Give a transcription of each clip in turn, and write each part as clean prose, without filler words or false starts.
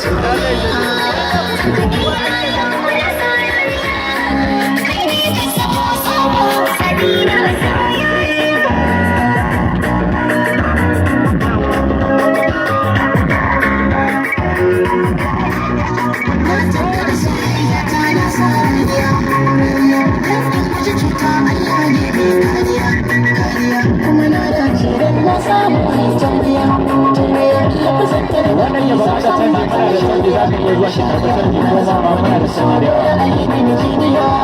Soyayya. Kai ne ka sabo sabo sabina soyayya. Na tattara soyayya ta, na saniya. Kan guji cuta, Allah ne mai kariya, kariya. Kuma na dace dan na samu mai tarbiya, tarbiya. Lafazin da Wannan ya ba da canji, muna da canji, za ka iya zuwa ki karɓi canji ko ma ba muna da canji da yawa.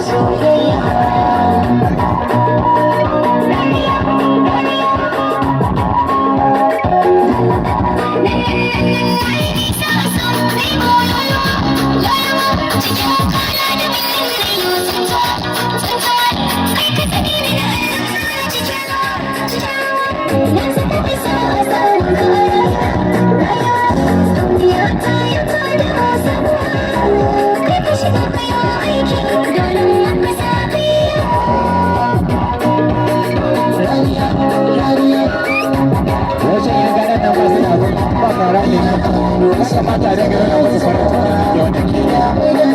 Soyayya. Wajen yan ganan nan ba su da abin ba kara ne nan. Ya kamata a dinga nuna musu farin ciki da wannan.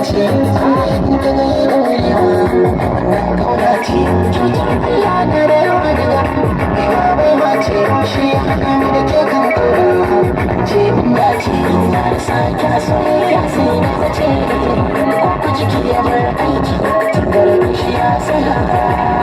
Sake soyayya sai na zace da ke ko ku jiki ya bar aiki tun shi ya saya.